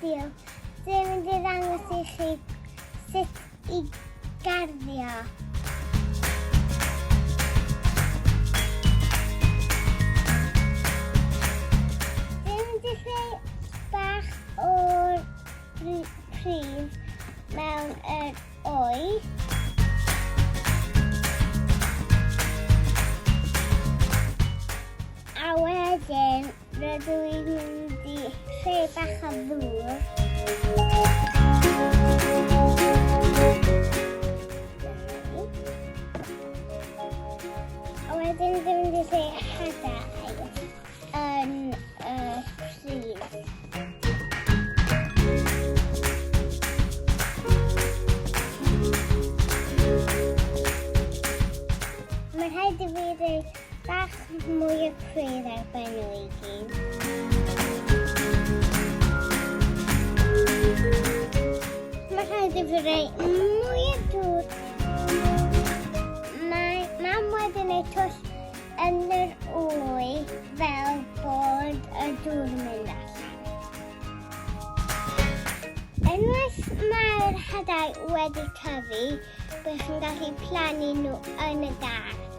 Diolch. Dwi'n mynd i ddangos i chi sut i garddio. Dwi'n mynd i rhoi bach o'r pridd mewn yr wy. A wedyn rydw i'n mynd i rhoi bach o ddŵr. A wedyn dwi'n mynd i rhoi hadau yn y pridd. Mae rhaid i fi roi bach mwy o pridd ar ben nhw i gyd. Mae rhaid i fi roi mwy o dŵr. Mae mam wedi gwneud twll yn yr wy fel bod y dŵr yn mynd allan. Unwaith mae'r hadau wedi tyfu, bych chi'n gallu plannu nhw yn y gardd.